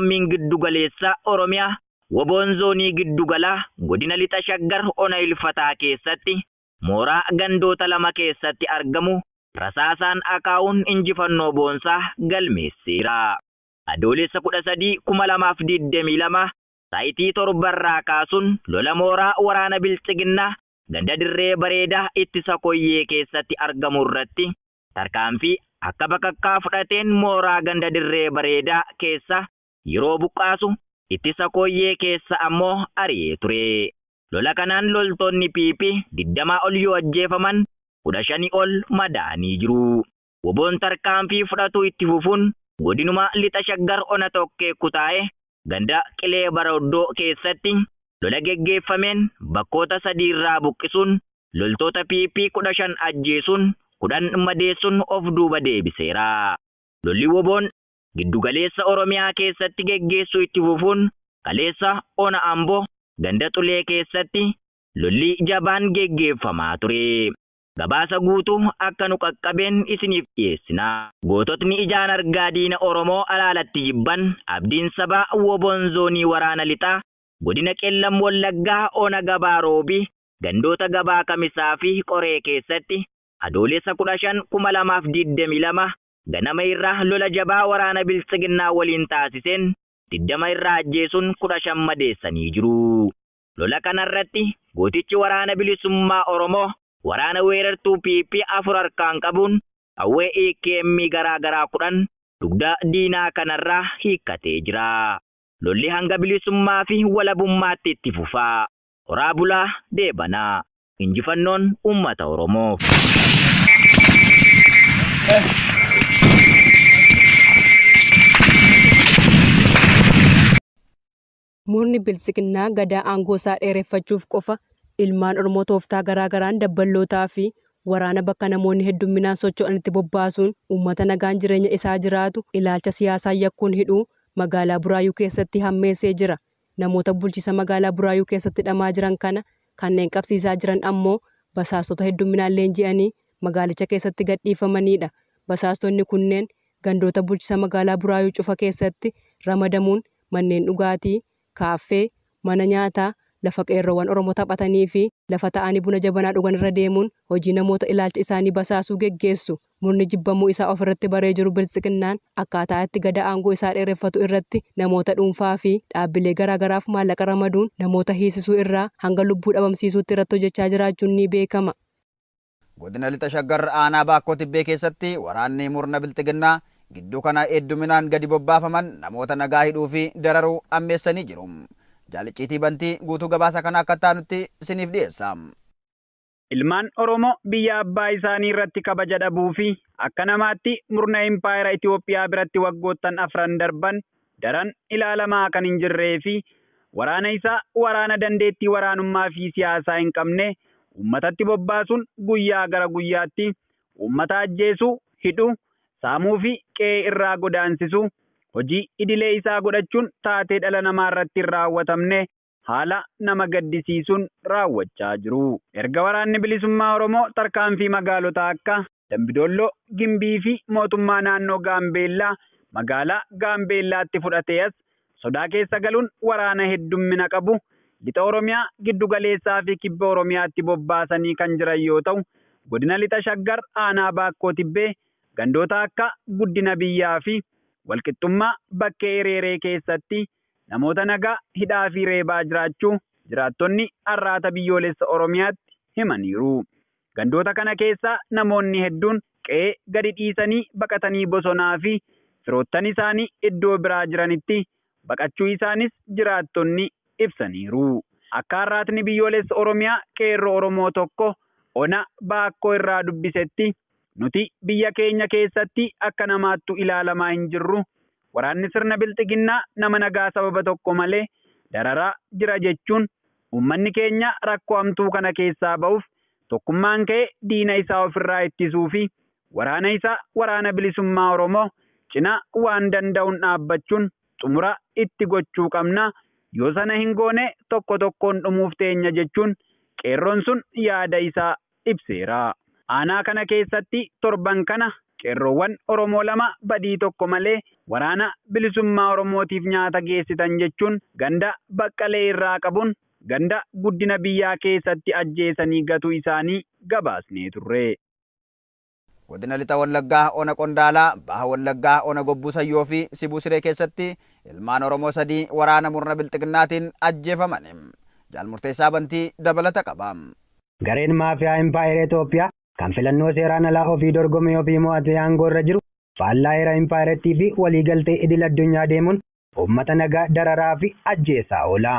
Walorommiin Giddugaleessa Oromiyaa Woboon Zoonii Giddugalaa Godina Lixa Shaggar Ona Ilfataa keessatti mooraa gandoota lama keessatti argamu rasaasaan akaa'uun injifannoo boonsaa galmeesseera. Adoolessa 13, 2022 saayitii 7rraa kaasuun lola mooraa waraana Bilxiginnaa ganda Dirree Bareedaa Ittisa Koyyee keessatti argamu irratti tarkaanfii akka bakakkaa fudhateen mooraa ganda Dirree Bareedaa keessa yeroo buqqaasu Ittisa Koyyee keessa ammoo ari'ee ture. Lola kanaan loltoonni PP 20 ol yoo ajjeefaman 15 ol madaa'anii jiru. Woboon tarkaanfii fudhatu itti fufuun godinuma Lixa Shaggar Ona Tokkee Kutaa'ee ganda Qilee Baroddoo keessatti lola geggeeffameen bakkoota sadiirraa buqqisuun loltoota PP 15 ajjeesuun 10 madeessuun of duuba deebiseera. Lolli Woboon Giddugaleessa Oromiyaa keessatti geggeessuu itti fufuun kaleessa Ona Amboo ganda Xulee keessatti lolli jabaan geggeeffamaa ture. Gabaasa guutuu akka nu qaqqabeen isiniif dhiyeessina. Goototni ijaan argaa diina Oromoo alaalatti jibban abdiin sabaa Woboon Zoonii Waraana Lixaa Godina Qellam Wallaggaa Ona Gabaa Roobii gandoota Gabaa Kamisaa fi Qoree keessatti Adoolessa 15, 2022 ganama irraa lola jabaa waraana Bilxiginnaa waliin taasiseen 20 irraa ajjeesuun 15 madeessanii jiru. Lola kanarratti gootichi waraana bilisummaa Oromoo waraana weerartuu PP 4 harkaan qabuun qawwee AKM garaa garaa 10 dugda diinaa kanarraa hiikkatee jira. Lolli hanga bilisummaa fi walabummaatti itti fufaa. Horaa bulaa deebanaa. Injifannoon uummata Oromoof. Murni Bilxiginnaa gadaa aangoo isaa dheereffachuuf qofa ilmaan Oromoo tooftaa garaa garaan dabballootaa fi waraana bakka namoonni heddumminaan socho'anitti bobbaasuun uummata nagaan jireenya isaa jiraatu ilaalcha siyaasaa yakkuun hidhuu magaalaa Buraayyuu keessatti hammeessee jira. Namoota bulchiisa magaalaa Buraayyuu keessatti hidhamaa jiran kana kanneen qabsiisaa jiran ammoo basaastota heddumminaan leenji'anii magaalicha keessatti gadhiifamanidha. Basaastonni kunneen gandoota bulchiisa magaalaa Buraayyuu cufa keessatti ramadamuun manneen dhugaatii, kaaffee, mana nyaataa, lafa qeerroowwan Oromoo taphatanii fi lafa taa'anii buna jabanaa dhugan irra deemuun hojii namoota ilaalcha isaanii basaasuu geggeessu. Murni jibbamuu isaa ofirratti baree jiru Bilxiginnaan akkaataa itti gada aangoo isaa dheereffatu irratti namoota dhuunfaa fi dhaabbilee garaa garaaf maallaqa ramaduun namoota hiisisuu irraa hanga lubbuu dhabamsiisuutti irratti hojjechaa jiraachuun ni beekama. Godina Lixa Shaggar aanaa Baakkoo Tibbee keessatti waraanni murna Bilxiginnaa gidduu kana hedduminaan gadi bobbaafaman namoota nagaa hidhuu fi dararuu ammeessanii jiru. Jaaliciitii Bantii guutuu gabaasa kana akka taanutti isiniif dhiyeessa. Ilmaan Oromoo biyya abbaa isaanii irratti kabaja dhabuu fi akka namaatti murna impaayera Itoophiyaa biratti waggoottan afran darban daran ilaalamaa kan hin jirree fi waraana isaa waraana dandeettii waraanummaa fi siyaasaa hin qabne uummatatti bobbaasuun guyyaa gara guyyaatti uummata ajjeesuu, hidhuu, saamuu fi qe'ee irraa godaansisuu hojii idilee isaa godhachuun taatee dhala namaa irratti hin raawwatamne haala nama gaddisiisuun raawwachaa jiru. Erga waraanni bilisummaa Oromoo tarkaanfii magaalota akka Dambidolloo, Gimbii fi mootummaa naannoo Gaambeellaa magaalaa Gaambeellaatti fudhatee as sodaa keessa galuun waraana heddummina qabu Lixa Oromiyaa giddu galeessaa fi kibba Oromiyaatti bobbaasanii kan jiran yoo ta'u, godina Lixa Shaggar aanaa Baakkoo Tibbee gandoota akka guddina biyyaa fi walqixxummaa bakkee Ereeree keessatti namoota nagaa hidhaa fi reebaa jiraachuu jiraattonni Arraata Biyyoolessa Oromiyaatti himaniiru. Gandoota kana keessaa namoonni hedduun qe'ee gadi dhiisanii baqatanii bosonaa fi firoottan isaanii iddoo biraa jiranitti baqachuu isaanis jiraattonni ibsaniiru. Akka Arraatni Biyyoolessa Oromiyaa qeerroo Oromoo tokko ona Baakkoo irraa dubbisetti nuti biyya keenya keessatti akka namaattu ilaalamaa hin jirru. Waraanni sirna Bilxiginnaa nama nagaa sababa tokko malee dararaa jira jechuun uummanni keenya rakkoo hamtuu kana keessaa ba'uuf tokkummaan ka'ee diina isaa ofirraa ittisuu fi waraana isaa waraana bilisummaa Oromoo cinaa waan danda'uun dhaabbachuun xumura itti gochuu qabna. Yoo sana hin goone tokko tokkoon dhumuuf teenya jechuun qeerroon sun yaada isaa ibseera. Aanaa kana keessatti torban kana Qeerroowwan Oromoo 2 badii tokko malee waraana bilisummaa Oromootiif nyaata geessitan jechuun ganda Baqqalee irraa qabuun ganda guddina biyyaa keessatti ajjeesanii gatuu isaanii gabaasnee turre. Godina Lixa Wallaggaa Ona Qondaalaa, Baha Wallaggaa Ona Gobbuu Sayyoo fi Sibuu Siree keessatti ilmaan Oromoo 3 waraana murna Bilxiginnaatiin ajjeefaman. Jaal Murteessaa Bantii dabalata qaba. Gareen maafiyaa Impaayera Itoophiyaa kan filannoo seeraan alaa ofii dorgomee ofii mo'atee aangoo irra jiru faallaa heera impaayerattii fi waliigaltee idil addunyaa deemuun uummata nagaa dararaa fi ajjeesaa oola.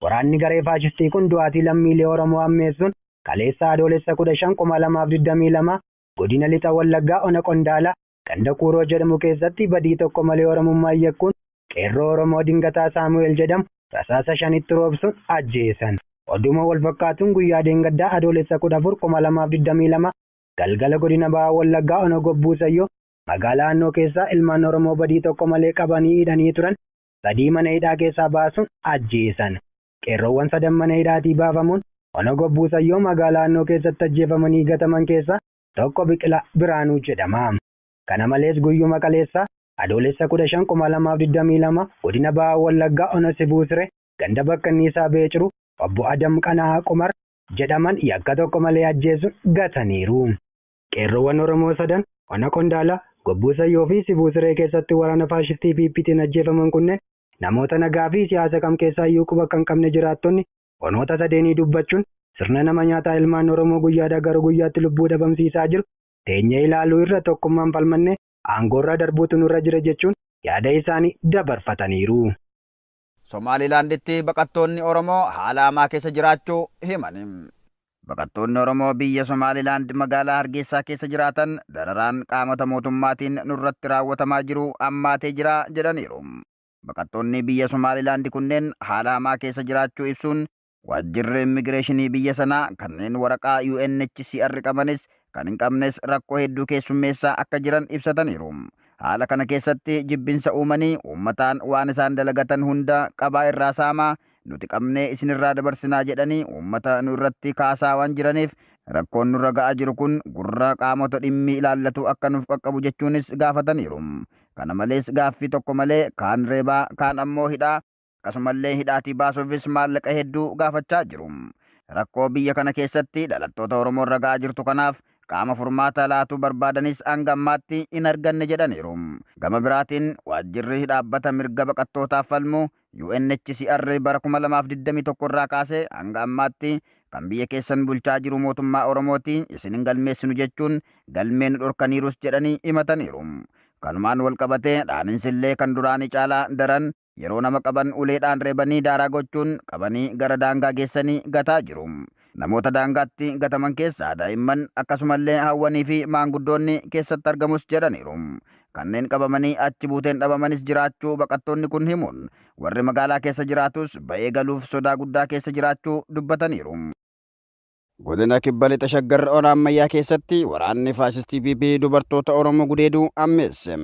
Waraanni garee faashistii kun du'aatii lammiilee Oromoo ammeessuun kaleessa Adoolessa 15 2022 godina Lixa Wallaggaa Ona Qondaalaa ganda Kuuroo jedhamu keessatti badii tokko malee Oromummaa yakkuun qeerroo Oromoo Dingataa Saamu'eel jedhamu rasaasa 5tti roobsuun ajjeesan. Oduma wal fakkaatuun guyyaa deengaddaa Adoolessa 14 2022 galgala godina Baha Wallaggaa Ona Gobbuu Sayyoo magaalaa Annoo keessaa ilmaan Oromoo badii tokko malee qabanii hidhanii turan 3 mana hidhaa keessaa baasuun ajjeesan. Qeerroowwan 3 mana hidhaatii baafamuun Ona Gobbuu Sayyoo magaalaa Annoo keessatti ajjeefamanii gataman keessaa tokko Biqilaa Biraanuu jedhama. Kana malees guyyuma kaleessaa Adoolessa 15 2022 godina Baha Wallaggaa Ona Sibuu Siree ganda bakka Inniisaa Beeciru obbo Adam Qana'aa Qumar jedhaman yakka tokko malee ajjeesuun gataniiru. Qeerroowwan Oromoo 3 Ona Qondaalaa, Gobbuu Sayyoo fi Sibuu Siree keessatti waraana faashistii PPtiin ajjeefaman kunneen namoota nagaa fi siyaasa kam keessaa iyyuu quba kan qabne jiraattonni onoota sadeenii dubbachuun sirna nama nyaataa ilmaan Oromoo guyyaadhaa gara guyyaatti lubbuu dhabamsiisaa jiru teenyee ilaaluu irra tokkummaan falmannee aangoorraa darbuutu nurra jira jechuun yaada isaanii dabarfataniiru. Somaalilaanditti baqattoonni Oromoo haala hamaa keessa jiraachuu himan. Baqattoonni Oromoo biyya Somaalilaand magaalaa Hargeysaa keessa jiraatan dararaan qaamota mootummaatiin nurratti raawwatamaa jiru hammaatee jira jedhaniiru. Baqattoonni biyya Somaalilaand kunneen haala hamaa keessa jiraachuu ibsuun waajjirri immigireeshinii biyya sanaa kanneen waraqaa UNHCR qabanis kan hin qabnes rakkoo hedduu keessummeessaa akka jiran ibsataniiru. Haala kana keessatti jibbinsa uumanii uummataan waan isaan dalagatan hunda qabaa irraa saamaa nuti qabnee isinirraa dabarsinaa jedhanii uummata nu irratti kaasaa waan jiraniif rakkoon nurra ga'aa jiru kun gurra qaamota dhimmi ilaallatu akka nuuf qaqqabu jechuunis gaafataniiru. Kana malees gaaffii tokko malee kaan reebaa kaan ammoo hidhaa akkasumallee hidhaatii baasuufis maallaqa hedduu gaafachaa jiru. Rakkoo biyya kana keessatti dhalattoota Oromoo irra ga'aa jirtu kanaaf qaama furmaata laatuu barbaadanis hanga ammaatti hin arganne jedhaniiru. Gama biraatiin waajjirri dhaabbata mirga baqattootaaf falmu UNHCR bara 2021 irraa kaasee hanga ammaatti kan biyya keessan bulchaa jiru mootummaa Oromooti isin hin galmeessinu jechuun galmee nu dhorkaniirus jedhanii himataniiru. Kanumaan wal qabatee dhaaninsillee kan duraanii caalaa daran yeroo nama qaban uleedhaan reebanii daaraa gochuun qabanii gara daangaa geessanii gataa jiru. Namoota daangaatti gataman keessaa daa'imman akkasumallee hawwanii fi maanguddoonni keessatti argamus jedhaniiru. Kanneen qabamanii achi buuteen dhabamanis jiraachuu baqattoonni kun himuun warri magaalaa keessa jiraatus ba'ee galuuf sodaa guddaa keessa jiraachuu dubbataniiru. Godina Kibba Lixa Shaggar Ona Ammayyaa keessatti waraanni faashistii PP dubartoota Oromoo gudeeduu ammeesse.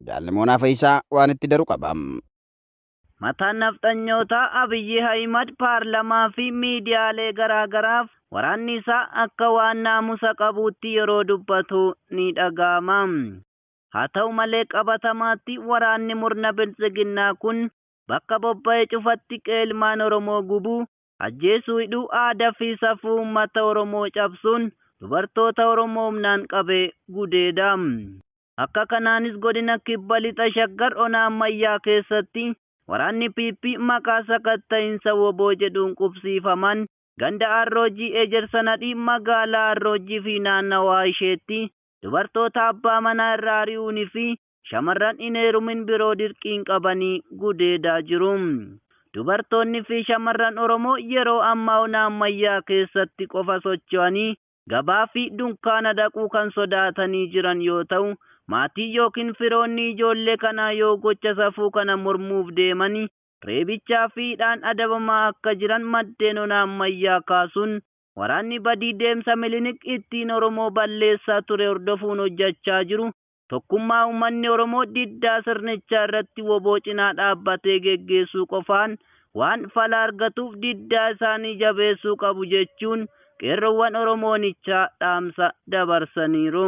Jaalli Moonaa Fayisaa waan itti daru qaba. Mataan nafxanyootaa Abiyyi Ahimad paarlamaa fi miidiyaalee garaagaraaf waraanni isaa akka waan naamusa qabuutti yeroo dubbatu ni dhaga'ama. Haa ta'u malee qabatamaatti waraanni murna biltsiginnaa kun bakka bobba'ee cufatti qeelmaan Oromoo gubuu, ajjeesuu hidhuu aadaa fi safuu uummata Oromoo cabsuun dubartoota Oromoo humnaan qabee gudeeda. Akka kanaanis godina Kibba Lixa Shaggar Ona Ammayyaa keessatti waraanni PP maqaa sakatta'iinsa woboo jedhuun qubsiifaman ganda Arroojii Ejersa Nadhii magaalaa Arroojii fi naannawaa isheetti dubartoota abbaa manaa irraa ari'uunii fi shamarran hin heerumin biroo dirqiin qabanii gudeedaa jiru. Dubartoonni fi shamarran Oromoo yeroo ammaa Ona Ammayyaa keessatti qofa socho'anii gabaa fi dunkaana dhaquu kan sodaatanii jiran yoo ta'u, maatii yookiin firoonni ijoollee kanaa yoo gocha safuu kana mormuuf deemanii reebichaa fi hidhaan adabamaa akka jiran maddeen Ona Ammayyaa kaasuun waraanni badii deemsa Milinik ittiin Oromoo balleessaa ture hordofuun hojjechaa jiru. Tokkummaa uummanni Oromoo diddaa sirnichaa irratti woboo cinaa dhaabbatee geggeessuu qofaan waan fala argatuuf diddaa isaanii jabeessuu qabu jechuun qeerroowwan Oromoonichaa dhaamsa dabarsaniiru.